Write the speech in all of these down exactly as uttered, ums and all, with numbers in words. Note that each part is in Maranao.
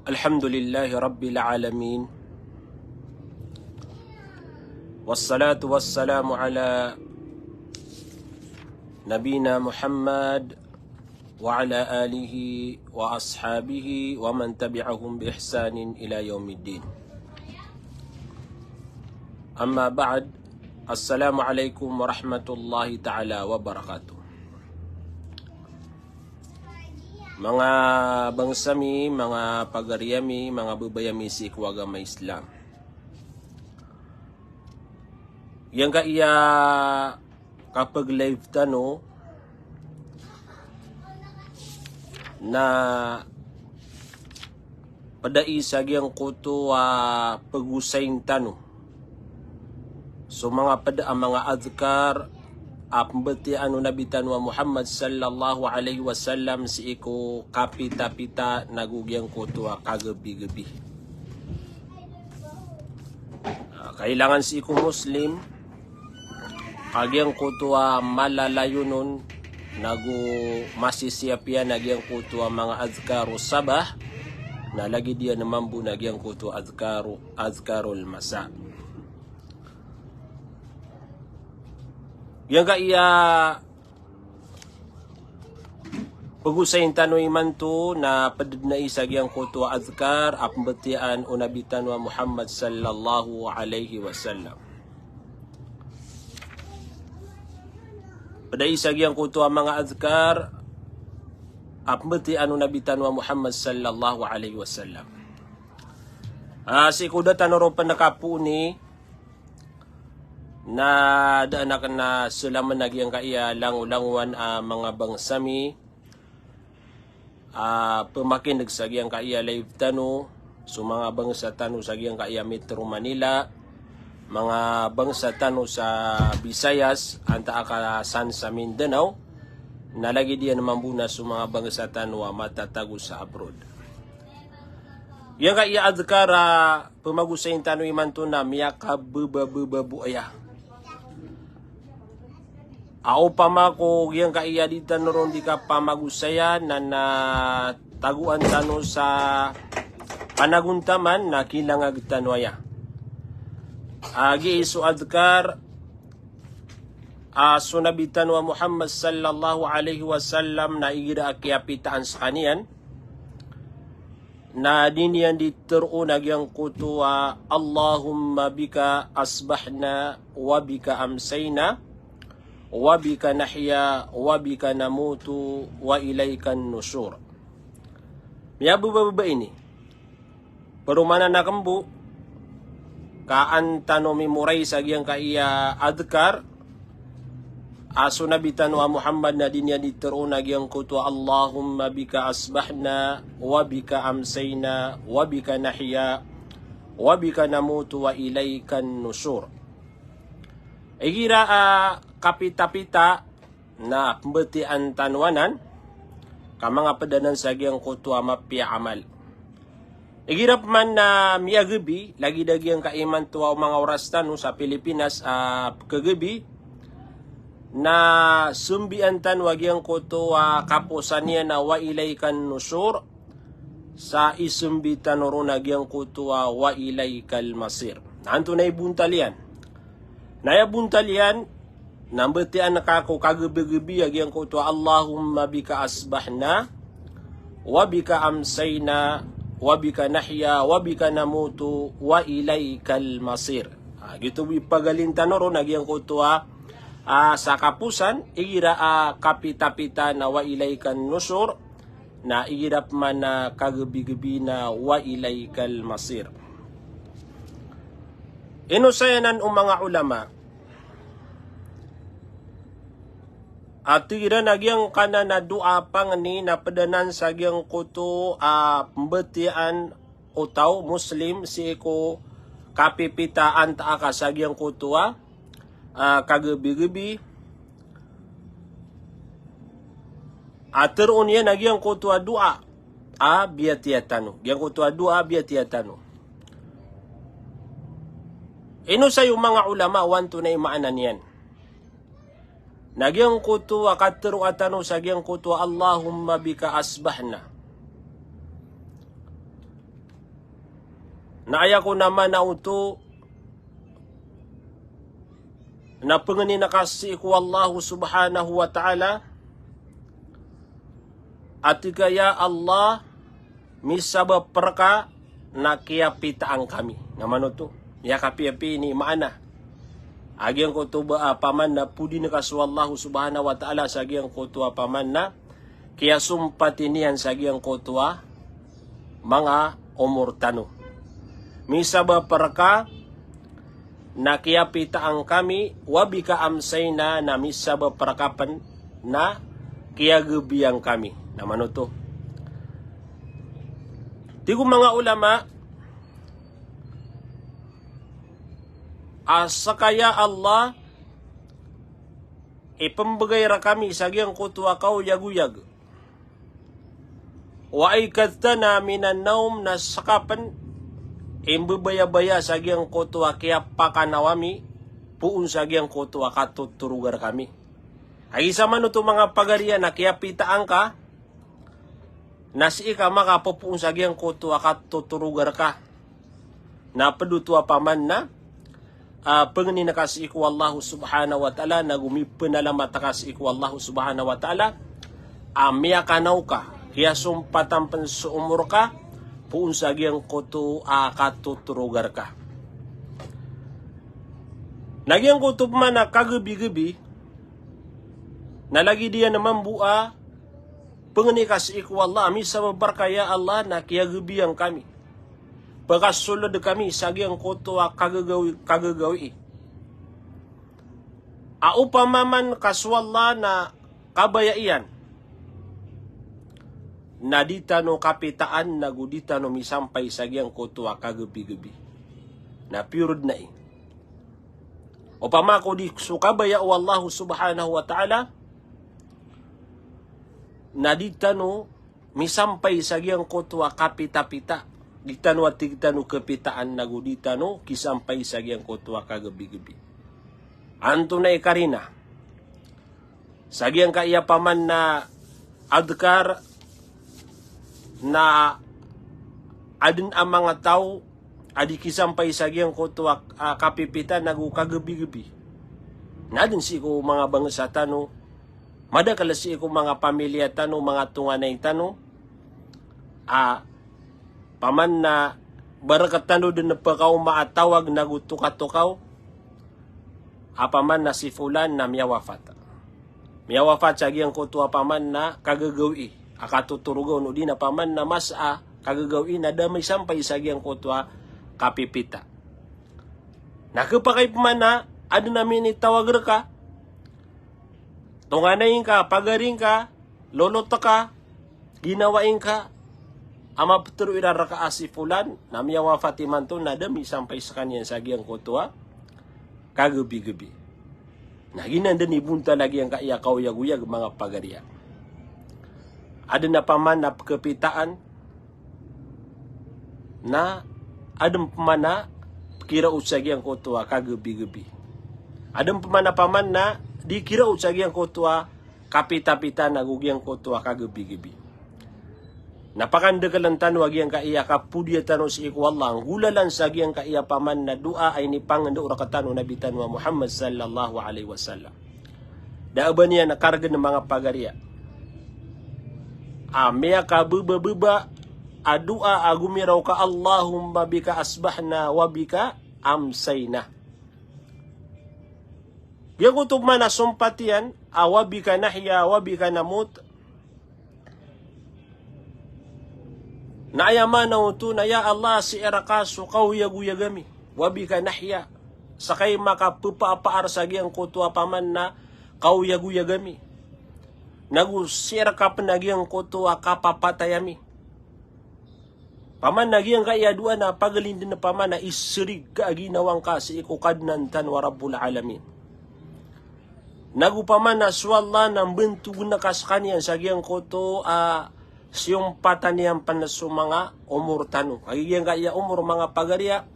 الحمد لله رب العالمين. والصلاة والسلام على نبينا محمد وعلى آله وأصحابه ومن تبعهم بإحسان إلى يوم الدين. أما بعد، السلام عليكم ورحمة الله تعالى وبركاته. Manga bangsa mi, manga pagari ami, manga babay ami sii ko agama Islam. Giyangkaya kapag-live tano na pd ai sa giyangkoto a pagosayin tano so manga pd a manga adhkar a pmbtiyaan o Nabi tano a Muhammad sallallahu alaihi wasallam sii ko kapitapita nago giyangkoto a kagabigabi. Ah, kailangan sii ko Muslim a giyangkoto a malalayon on nago masisiyap iyan a giyangkoto a manga adhkaru sabah, na lagid iyan mambo na giyangkoto a adhkaru, adhkarul masa. Giyangkaya pagosayin tano imanto na pd dn ai sa giyangkoto a adhkar a pmbtiyaan o Nabi tano a Muhammad sallallahu alaihi wasallam. Pd ai sa giyangkoto a manga adhkar a pmbtiyaan o Nabi tano a Muhammad sallallahu alaihi wasallam. Ah, sii ko da tano ron pn kapooni, na da aken a selamen a giyangkaya langolangowan a manga bangsa mi a pmakineg sa giyangkaya live tano, so manga bangsa tano sa giyangkaya Metro Manila, manga bangsa tano sa Visayas, antaa ka san sa Mindanao, na lagid iyan mambo na so manga bangsa tano a matatago sa abroad. Giyangkaya adhkar a pmagosayin tano imanto na miyakababababo aya. A opama ko giyangkaya di tano ron di kapamagosaya na, na tagoan tano sa panagontaman na kilangag tano aya. A giyai so adhkar a so Nabi tano a Muhammad sallallahu alaihi wasallam na igira a kiyapitaan skaniyan na di niyan di teroon a giyangkoto a Allahumma bika asbahna wa bika amsayna wa bika nahya wa bika namutu wa ilaykan nushur. Miyabababa ini. Peromanan aken bo ka an tano mimoray sa giyangkaya adhkar a so Nabi tano a Muhammad na di niyan di teroon a giyangkoto a Allahumma bika asbahna wa bika amsayna wa bika nahya wa bika namutu wa ilaykan nushur. Igira a kapitapita na pmbtiyaan tano anan ka manga pd anan sa giyangkoto a mapiya a amal. Igira pman na miyagabi, lagid a giyangkaya imanto a manga oras tano sa Pilipinas a pkagabi, na sembian tano a giyangkoto a kaposan iyan a wa ilaykan nushur, sa isembi tano ron a giyangkoto a wa ilaykal masir. Na antonaa i bontal iyan? Na aya bontal iyan na mbtiyaan ka ko kagabigabi a giyangkoto a Allahumma bika asbahna wa bika amsayna wa bika nahya wa bika namutu wa ilaykal masir. Ah, giyoto bo i pagalin tano ron a giyangkoto a, ah, sa kaposan, igira a kapitapita na wa ilaykan nushur, na igira pman a kagabigabi na wa ilaykal masir. Ino saya nan o manga ulama a tig iran a giyangkanan a doa pangni na pd anan sa giyangkoto a pmbtiyaan o taw Muslim sii ko kapipita antaa ka sa giyangkoto a, ah, kagabigabi a teroon iyan a giyangkoto a doa a biyatiya tano. Giyangkoto a doa a biyatiya tano. Ino saya o manga ulama o antonaa i maana niyan. Na giyangkoto a kateroa tano sa giyangkoto a Allahumma bika asbahna. Na aya ko na maana oto na pengnin ka sii ko Allah subhanahu wa ta'ala a tig ka, ya Allah, misabap rka na kiyapitaan kami. Na maana oto, miyakapiyapiya ini maana a giyangkoto ba, a, paman na podi ngka so Allah subhanahu wa ta'ala sa giyangkoto a paman na kiyasompati niyan sa giyangkoto a manga omor tano. Misabap rka na kiyapitaan kami, wa bika amsayna, na misabap rka pen na kiyagebiyan kami. Na maana oto, tig o manga ulama a seka, ya Allah, ipembegay rkami sa giyangkoto a kaoyagoyag. Wa ayqadhtana minan nawm, na seka pen imbebayabaya sa giyangkoto a kiyapakanaw ami poon sa giyangkoto a katotoroga rkami. Aya isa man oto manga pagariya na kiyapitaan ka, na sii ka makapopoon sa giyangkoto a katotoroga rka. Na ped oto a paman na, a, pengnin ka sii ko Allah subhanahu wa ta'ala, nago mipenalamat ka sii ko Allah subhanahu wa ta'ala a miyakanaw ka, kiyasompatan pen so omor ka poon sa giyangkoto a katotoroga rka. Na giyangkoto paman a kagebigebi na lagid iyan mambo a pengnin ka sii ko Allah a misabap rka, ya Allah, na kiyagebiyan kami, pekasoled kami sa giyangkoto a kagagawi, kagagawii. A opama man ka so Allah na kabaya iyan, na di tano kapitaan nago di tano misampay sa giyangkoto a kagebigebi. Na piyorod na i, opama ko di so kabaya o Allah subhanahu wa ta'ala, na di tano misampay sa giyangkoto a kapitapita, di tano a tig tano kepitaan nago di tano kisampay sa giyangkoto a kagebigebi. Antonaa i karina? Sa giyangkaya paman na adhkar na aden a manga taw a di kisampay sa giyangkoto a, a, kapipita nago kagebigebi. Na aden sii ko manga bangsa tano, madakel sii ko manga pamilya tano, manga tonganay tano, a paman na ba rek tano den pekaoma a tawag nago tokatokaw, a paman na si fulan na miyawafat. Miyawafat sa giyangkoto a paman na kagagawii a katotoroga on, odi na paman na masa a kagagawii na da misampay sa giyangkoto a kapipita. Na kepakay paman na aden a minitawag reka, tonganay ngka, pagari ngka, lolot ka, ginawai ngka, a mapetero iran reka a si fulan na miyawafat imanto na da misampay sekaniyan sa giyangkoto a kagebigebi. Na giyanan den i bontal a giyangkaya kaoyagoyag, manga pagariya. Aden a paman na pekepitaan, na aden paman a kiraot sa giyangkoto a kagebigebi. Aden paman a paman na di kiraot sa giyangkoto a kapitapita nago giyangkoto a kagebigebi. Na pakandekelen tano a giyangkaya kapodiya tano sii ko Allah, nggolalan sa giyangkaya paman na doa a inipangendo rektano o Nabi tano a Muhammad sallallahu alaihi wasallam. Da a ba niyan karegen, manga pagariya, a miyakabebabeba a doa a gomiraw ka, Allahumma bika asbahna wa bika amsayna. Giyangkoto paman a sompat iyan a wa bika nahya wa bika namut, na aya maana oto na, ya Allah, sii reka so kaoyagoyag ami. Wa bika nahya. Seka i makapepapaar sa giyangkoto a paman na kaoyagoyag ami. Nago sii reka pen a giyangkoto a kapapatay ami. Paman na giyangkaya doa na pagelin den paman a iserig ka a ginawa ngka sii ko Kadnan tano a Rabbul Alamin. Nago paman na so Allah na mbentogen ka sekaniyan sa giyangkoto a siyompatan iyan pen so manga omor tano. Kagiya giyangkaya omor, manga pagariya,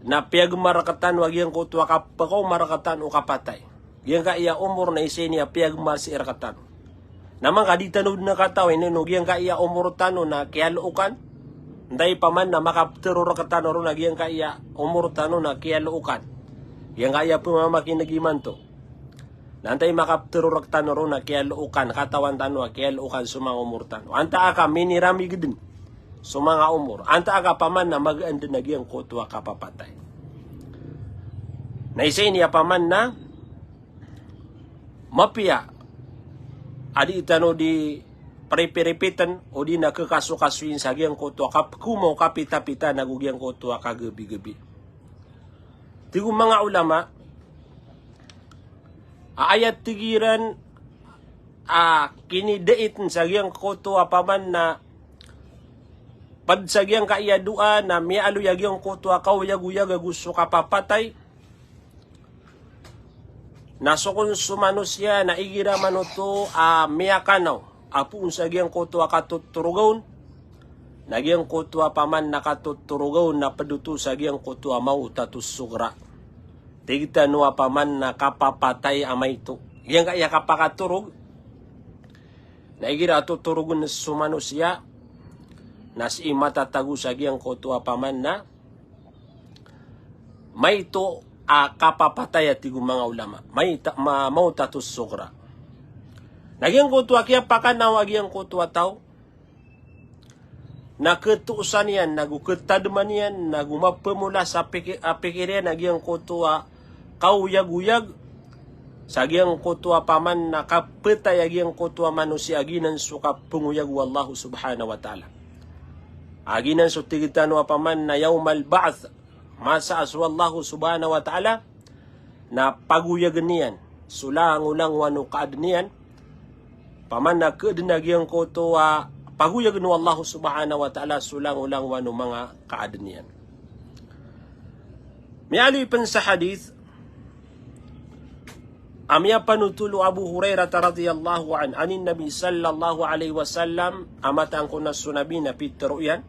na piyagmar rektano a giyangkoto a kapekaoma rektano o kapatay. Giyangkaya omor na isa ini a piyagmar sii rektano. Na manga di tano den katawi ino giyangkaya omor tano na kiyalookan, Antaa i paman na makaptero rektano ron a giyangkaya omor tano na kiyalookan, giyangkaya pemamakineg imanto. Na antaa i makaptero rektano ron a kiyalookan, katawan tano a kiyalookan so manga omor tano. Antaa ka miniramig den so manga omor. Antaa ka paman na magaan den a giyangkoto a kapapatay. Na isa ini a paman na mapiya a di tano di peripiripiten odi na kekasokasoin sa giyangkoto a kapkoma o kapitapita nago giyangkoto a kagebigebi. Tig o manga ulama a aya tig iran a kinidait sa giyangkoto a paman na ped sa giyangkaya doa na miyaaloy a giyangkoto a kaoyagoyag ago so kapapatay na so kon so manosiya na igira man oto a miyakanaw a poon sa giyangkoto a katotoroga on, na giyangkoto a paman na katotoroga on na ped oto sa giyangkoto a mawtatus sugra. Tig tano a paman na kapapatay a maito. Giyangkaya kapakatorog na igira totorogen so manosiya na sii matatago sa giyangkoto a paman na maito a kapapatay a tig o manga ulama. Maita-, ma-, mawtatus sugra. Na giyangkoto a kiyapakanaw a giyangkoto a taw na ketoosan iyan, nago ketademan iyan, nago mapemolas a piki-, a pikir iyan a giyangkoto a kaoyagoyag sa giyangkoto a paman na kapetay a giyangkoto a manosiya a giyanan so kapengoyag o Allah subhanahu wa ta'ala. A giyanan so tig tano a paman na yawmal ba'th, masa a so Allah subhanahu wa ta'ala na pagoyagen iyan so langolangowan o kaaden iyan. Paman na kaaden a giyangkoto a pagoyagen o Allah subhanahu wa ta'ala so langolangowan o manga kaaden iyan. Miyaaloy pen sa hadith a miyapanotol o Abu Hurairah radhiyallahu anhu, anin Nabi sallallahu alaihi wasallam, a mataan ko na so Nabi na pitero iyan,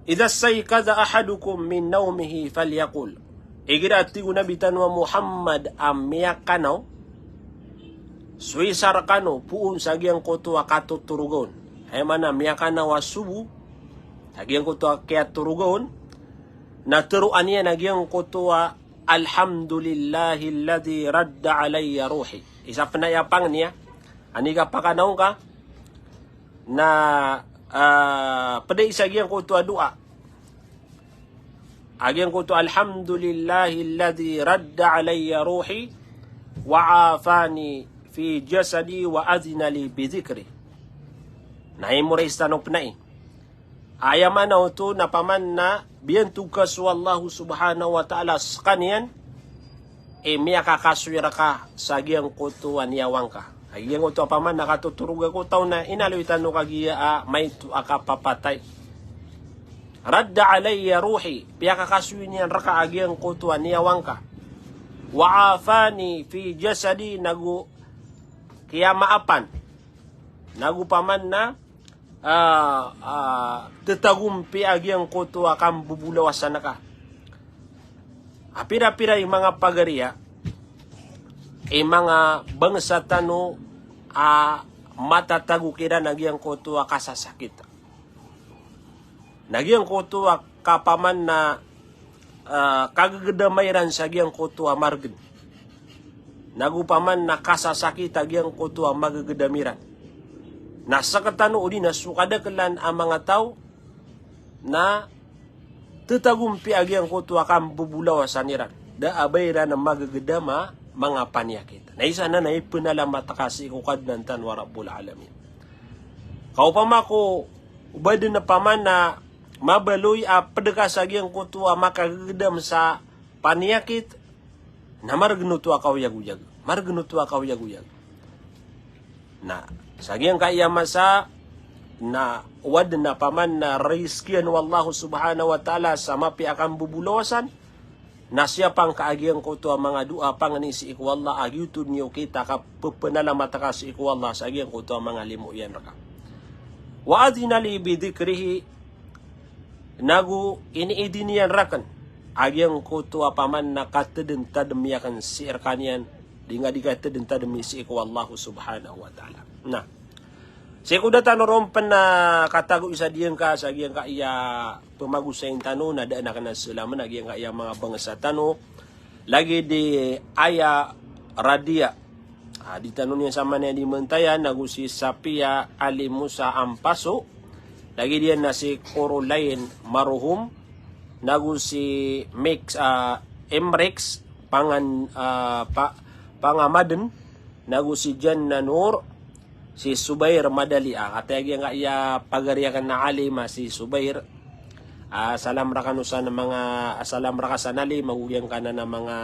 "Idha stayqadha ahadukum min nawmihi falyaqul." Igira, tig o Nabi tano a Muhammad, a miyakanaw so isa rekano poon sa giyangkoto a katotoroga on. Aya maana miyakanaw a sobo sa giyangkoto a kiyatoroga on, na teroan iyan a giyangkoto a, "Alhamdulillahilladhi radda alayya ruhi." Isa pen aya pangni a, ani ka pakanaw ka, na, ah, ped a isa giyangkoto a doa. A giyangkoto, "Alhamdulillahilladhi radda alayya ruhi wa afani fi jasadi wa adhina li bi dhikri." Na imoray tano pen ai. Aya maana oto na paman na biyantog ka so Allah subhanahu wa ta'ala sekaniyan, e miyakakasoy reka sa giyangkoto a niyawa ngka. A giyangkoto a paman na katotoroga ko taw na inaloy tano kagiya a maito a kapapatay. "Radda alayya ruhi," piyakakasoy niyan reka a giyangkoto a niyawa ngka. "Wa afani fi jasadi," nago kiyamaapan. Nago paman na, ah, ah, tetagompi a giyangkoto a kambobolawasan ka. A pirapira i manga pagariya, i manga bangsa tano a matatago kiran a giyangkoto a kasasakit. Na giyangkoto a kapaman na, ah, kagegedama iran sa giyangkoto a margen. Nago paman na kasasakit a giyangkoto a magegedam iran. Na sekatano odi na so kadakelan a manga taw na tetagompi a giyangkoto a kambobolawasan iran. Da a ba iran magegedam a manga paniyakit. Na isa na na ipenalamat ka sii ko Kadnan tano a Rabbul Alamin. Ka opama ko o ba den paman na mabaloy a ped ka sa giyangkoto a makagegedam sa paniyakit, na margen oto a kaoyagoyag. Margen oto a kaoyagoyag. Na sa giyangkaya masa na o aden a paman na riskian o Allah subhanahu wa ta'ala sa mapiya a kambobolawasan, na siyapa ngka a giyangkoto a manga doa pangni sii ko Allah a giyoto niyo kita kapepenalamat ka sii ko Allah sa giyangkoto a manga limo iyan reka. Wa adhina li bi dhikrihi, nago iniidin iyan raken a giyangkoto a paman na katedentademi aken sii rekaniyan, di nga di katedentademi sii ko Allah subhanahu wa ta'ala. Na Sii ko da tano ron pn a katago isa giyangka sa giyangkaya pmagosayin tano na da a kna a selaman a giyangkaya manga bangsa tano. Lagid i Aya Radia. Ah, di tano niyan samanaya di mantayan, ago si Safiya Ali Musa Ampaso. Lagid iyan na si Coraline Maruhom. Nago si Mix, ah, Emrex Pangan, ah, Pa-, Pangamaden. Nago si Janna Noor, si Subair Madali. Ah, kataya giyangkaya pagari akn a alim a si Subair. Ah, salam rakano san manga, salam raka san alim, ago giyangkanan a manga,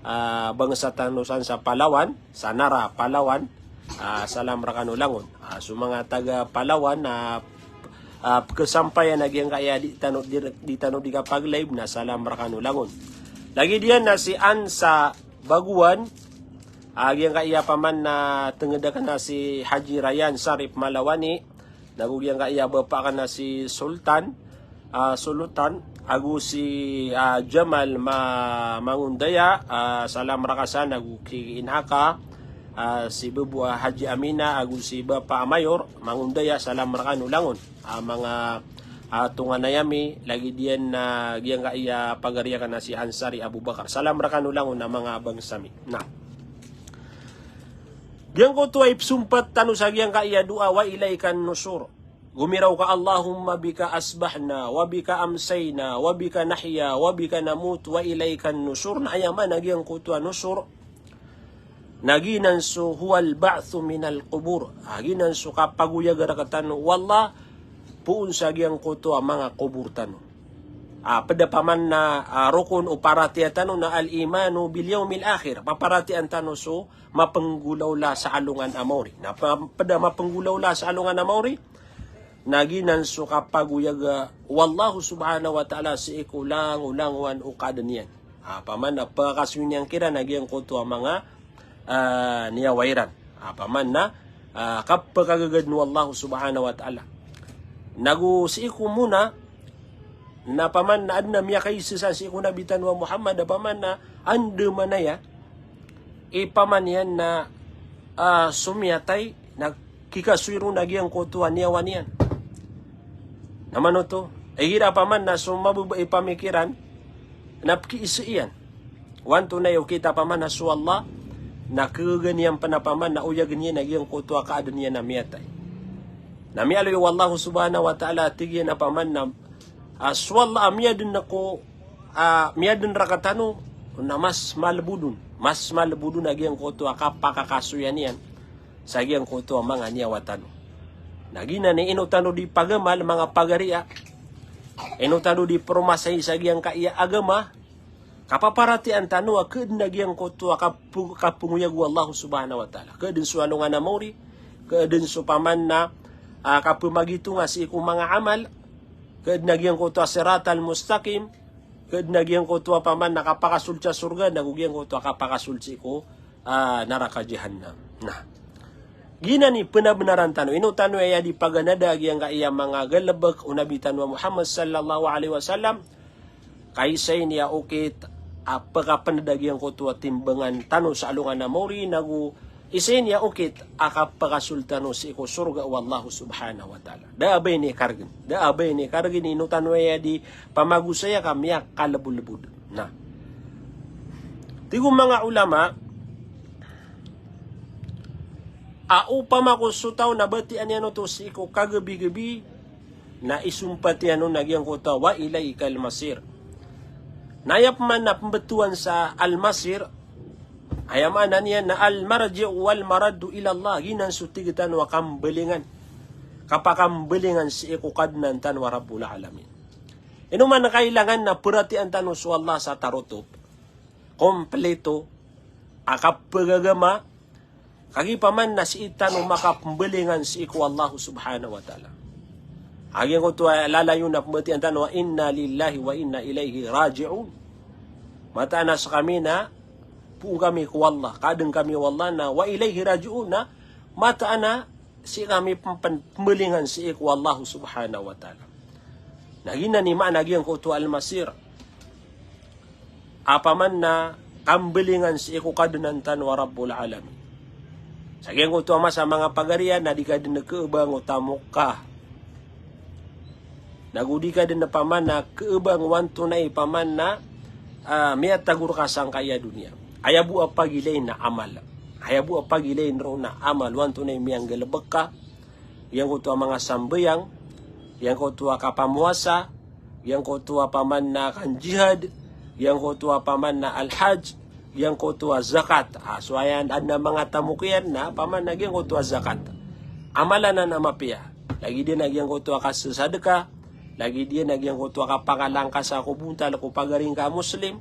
ah, bangsa tano san sa Palawan, sa Nara, Palawan. Ah, salam rakano langon. Ah, so manga taga Palawan, ah, ah, pkhasampayan a giyangkaya di tano, di, di tano di kapag-live na salam rakano langon. Lagid iyan na si Ansa Baguan, ah, giyangkaya paman na tngd akn a si Haji Rayyan Sarip Malawani, nago giyangkaya bapa akn a si Sultan, ah, Sulutan, ago si, ah, Jamal Ma-, Mangundaya, ah, salam raka san, ago ki ina aka, ah, si Bbo a Haji Amina, ago si Bapa a Mayor Mangundaya, salam rakano langon. Ah, manga, ah, tonganay ami, lagid iyan na giyangkaya pagari akn a si Ansari Abubakar. Salam rakano langon a manga bangsa mi. Na. Giyangkoto a ipsompat tano sa giyangkaya doa, wa ilaikan nusur. Gomiraw ka, Allahumma bika asbahna, wa bika amsayna, wa bika nahya, wa bika namut, wa ilaikan nusur. Na aya maana giyangkoto a nusur na giyanan so huwal ba'thu minal qubur. Ah, giyanan so kapagoyaga rktano o Allah poon sa giyangkoto a manga kobor tano. Ah, pd a paman na, ah, rokon o paratiyaya tano na al-imanu bil yawmil akhir. Paparatiyayaan tano so mapenggolaola sa alongan a maori. Na pa-, pd a mapenggolaola sa alongan a maori, na giyanan so kapagoyaga o Allah subhanahu wa ta'ala sii ko langolangon o kaadn iyan. Ah, paman na pakasoy niyan kiran a giyangkoto a manga, ah, niyawa iran. Ah, paman na, ah, kapakagagadn o Allah subhanahu wa ta'ala. Nago sii ko mona, na paman na adn a miyakaisasan sii ko Nabi tano a Muhammad, a paman na andamanaya i paman iyan na, ah, so miyatay na kikasoy ron a giyangkoto a niyawa niyan. Na mano oto, igira paman na so mababa i pamikiran na pkiisa iyan. Wanto na iyo kita paman na so Allah na kagagan iyan pn a paman na oyagn iyan a giyangkoto a kaadn iyan a miyatay. Na miyaaloy o Allah subhanahu wa ta'ala, tig iyan a paman na, ah, so Allah a miyadn ko, ah, miyadn rktano na mas malbod on. Mas malbod on a giyangkoto a kapakakasoyan iyan sa giyangkoto a manga niyawa tano. Na giyanan i ino tano di pagamal, manga pagariya, ino tano di promasay sa giyangkaya agama, kapaparatiyayaan tano a kaadn a giyangkoto a kapo-, kapongoyag o Allah subhanahu wa ta'ala. Kaadn so alongan a maori, kaadn so paman na, ah, kapamagitonga sii ko manga amal, kaadn a giyangkoto a siratal mustaqim, kaadn a giyangkoto a paman na kapakasold sa sorga, nago giyangkoto a kapakasold sii ko, ah, naraka jahannam. Na giyanan i pnabnaran tano, ino tano aya di paganada a giyangkaya manga galbk o Nabi tano a Muhammad sallallahu alaihi wasallam, ka isa ini a okit a pkapnd a giyangkoto a timbangan tano sa alongan a maori, nago isa ini a okit a kapakasold tano sii ko sorga o Allah subhanahu wa ta'ala. Da a ba ini kargn. Da a ba ini kargn, ino tano aya di pamagosaya ka miyakalbolbod. Na, tig o manga ulama, a opama ko so taw na batiyaan iyan oto sii ko kagabigbi, na isompat iyan on a giyangkoto a wa ilaikal masir. Na aya pman a pmbtowan sa al-masir, aya maana niyan na al-marji'u wal maraddu ila Allah, giyanan so tig tano a kambalingan, kapakambalingan sii ko Kadnan tano a Rabbul Alamin. Ino man a kailangan na paratiyayaan tano so Allah sa tarotop, kompleto a kapagagama, kagiya paman na sii tano makapmbalingan sii ko Allah subhanahu wa ta'ala. A giyangkoto a lalayon a pmbatiyaan tano a inna lillahi wa inna ilaihi raji'un. Mataan a skami na poon kami ko Allah, kaadn kami o Allah, na wa ilaihi raji'un, na mataan a sii kami pm-, pm-, pmbalingan sii ko Allah subhanahu wa ta'ala. Na giyanan i maana giyangkoto a al-masir. Apiya man na kambalingan sii ko Kadnan tano a Rabbul Alamin. Sa giyangkoto a masa, manga pagariya, na di ka den keebang o tamok ka. Nago di ka den paman na keebang o antonaa i paman na, ah, miyatago reka sangkaya doniya. Aya bo a pagilayn na amal. Aya bo a pagilayn roo na amal o antonaa i miyanggalebek ka. Giyangkoto a manga sambayang, giyangkoto a kapamowasa, giyangkoto a paman na kanjihad, giyangkoto a paman na alhaj, giyangkoto a zakat. Ah, so aya aden a manga tamok iyan na paman na giyangkoto a zakat. Amalan anan a mapiya. Lagid iyan a giyangkoto a kasesadeka, lagid iyan a giyangkoto a kapakalangkasa ko bontal ko pagari ngka a Muslim.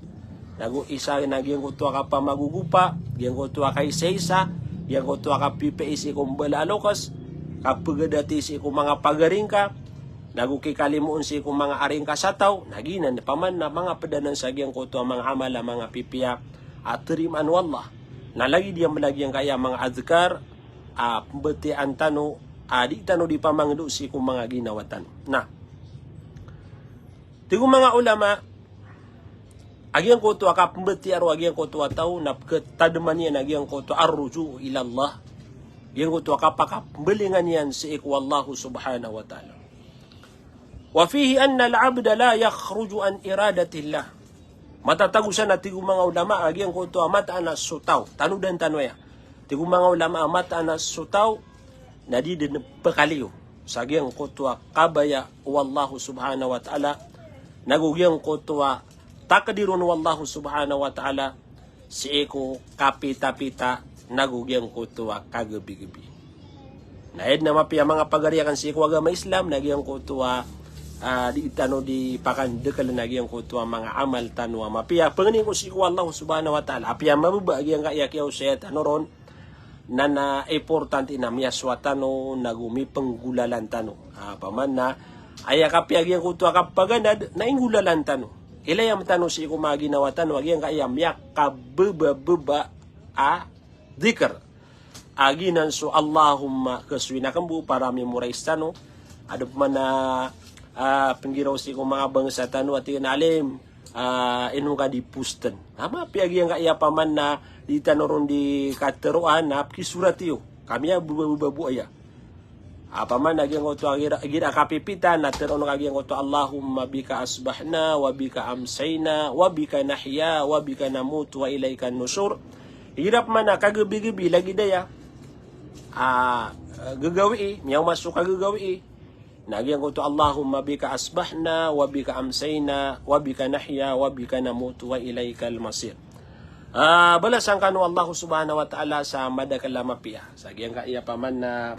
Nago isa na giyangkoto a kapamagogopa, giyangkoto a kaisaisa, giyangkoto a kapipii sii ko mbala a lokes, kapegadati sii ko manga pagari ngka, nago kikalimoon sii ko manga ari ngka sa taw, na giyanan paman na manga ped anan sa giyangkoto a manga amal a manga pipiya a terimaan o Allah. Na lagid iyan bala giyangkaya manga adhkar a pembatiyaan tano a di tano di pamangdo sii ko manga ginawa tano. Na, tig o manga ulama, a giyangkoto a kapembatiya ron a giyangkoto a taw na peketademan iyan a giyangkoto a arruju ilallah. Giyangkoto a kapakapembalingan iyan sii ko Allah subhanahu wa ta'ala. Wa fihi anna al-abda la yakhruju an iradatillah. Matatago san a tig o manga ulama a giyangkoto a mataan a so taw. Tanodan tano aya. Tig o manga ulama a mataan a so taw na di den pekaliyo sa giyangkoto a kabaya o Allah subhanahu wa ta'ala, nago giyangkoto a takdir on o Allah subhanahu wa ta'ala, sii ko kapitapita, nago giyangkoto a kagebigebi. Na aya den a mapiya manga pagari aken sii ko agama Islam, na giyangkoto a, ah, di tano di pakandekel na giyangkoto a manga amal tano a mapiya. Pengeni ko sii ko Allah subhanahu wa ta'ala. Apiya mababa a giyangkaya kiyaosaya tano ron, na na importante na miyasowa tano, nago mipenggolalan tano. Ah, paman na aya kapiya giyangkoto a kapaganad na inggolalan tano. Ilayam tano sii ko manga ginawa tano a giyangkaya miyakabebabeba a dhikr. A giyanan so Allahumma, kesoyin aken bo para memorize tano. Aden paman a, ah, penggiraw sii ko manga bangsa tano a tig iyan a alim, ah, ino ka di posten. A mapiya giyangkaya paman na di tano ron di kateroan, na pekisorat iyo. Kami a bebabeba bo aya. A paman a giyangkoto a igira, igira kapipita na teroon ka giyangkoto a Allahumma bika asbahna wa bika amsayna wa bika nahya wa bika namutu wa ilayka nushur. Igira paman a kagebigebi lagid aya a gegawii, miyaoma so kagegawii, na giyangkoto a Allahumma bika asbahna wa bika amsayna wa bika nahya wa bika namutu wa ilaykal masir. Ah, balasan kano o Allah subhanahu wa ta'ala sa madakel a mapiya. Sa giyangkaya paman na,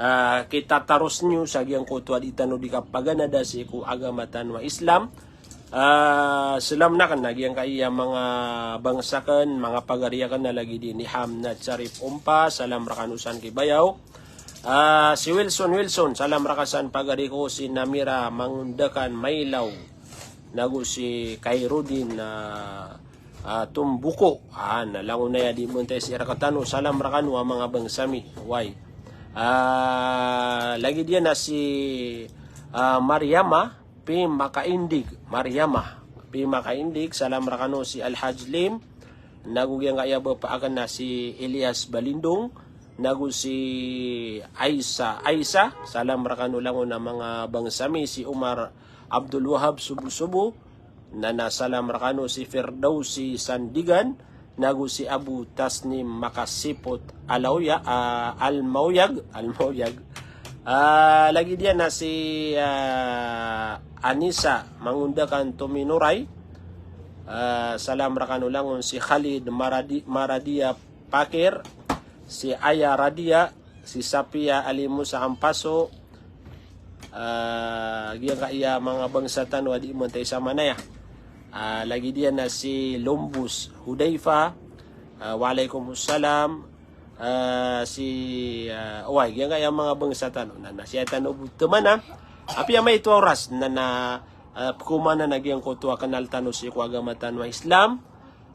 ah, kitataros niyo sa giyangkoto a di tano di kapaganada sii ko agama tano a Islam. Ah, salam aken a giyangkaya manga bangsa aken, manga pagari aken a lagid i Hamnat Sharif Ompa, salam rekano san ki Bayaw. Ah, si Wilson, Wilson, salam reka san pagari ko, si Namira Mangundakan Mailaw, nago si Khairuddin, ah, ah, Tumbuko. Ah, na langon aya di mentay sii rekatano, salam rekano a manga bangsa mi. Wai. Ah, lagid iyan a si, ah, Mariama, Pi Makaindig, Mariama. Pi Makaindig, salam rekano si Alhaj Lim, nago giyangkaya bapa aken a si Elias Balindong, nago si Aisa, Aisa, salam rekano langon a manga bangsa mi, si Omar Abdul Wahab Subu-Subu, na na salam rekano si Firdausi Sandigan, nago si Abu Tasnim Makasipot Alawya, ah, Almawyag, Almawyag. Ah, lagid iyan a si, ah, Anisa Mangundakan Tominoray. Ah, salam rekano langon si Khalid Maradi-, Maradia Pakir, si Aya Radia, si Sapia Ali Musa Ampaso, ah, giyangkaya manga bangsa tano a di mentay sa manaya. Ah, lagid iyan a si Lombus Hudaifa, ah, wa alaykumus salam, ah, si, ah, oway, giyangkaya manga bangsa tano. Na, na, sii tano bo temana, apiya maito a oras, na, na, ah, pekomanan a giyangkoto a kenal tano sii ko agama tano a Islam.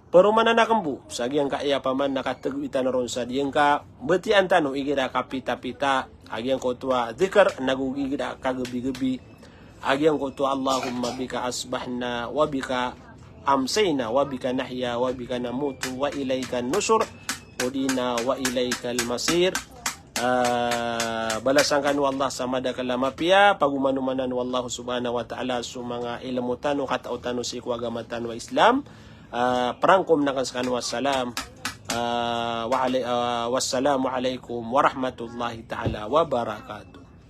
Peromanan aken bo sa giyangkaya paman na kategowi tano ron sa giyangka batiyaan tano igira kapitapita a giyangkoto a dhikr, nago igira kagebigebi a giyangkoto a Allahumma bika asbahna wa bika amsayna wa bika nahya wa bika namutu wa ilayka nushur. hudina wa ilaikal masir. Ah, balasan kano o Allah sa madakl a mapiya, pagomanomanan o Allah subhanahu wa ta'ala so manga ilmo tano, katao tano sii ko agama tano a Islam. Ah, prangkom akn skano a salam. Ah, wa alai-, ah, wassalamu alaikum warahmatullahi ta'ala wabarakatuh.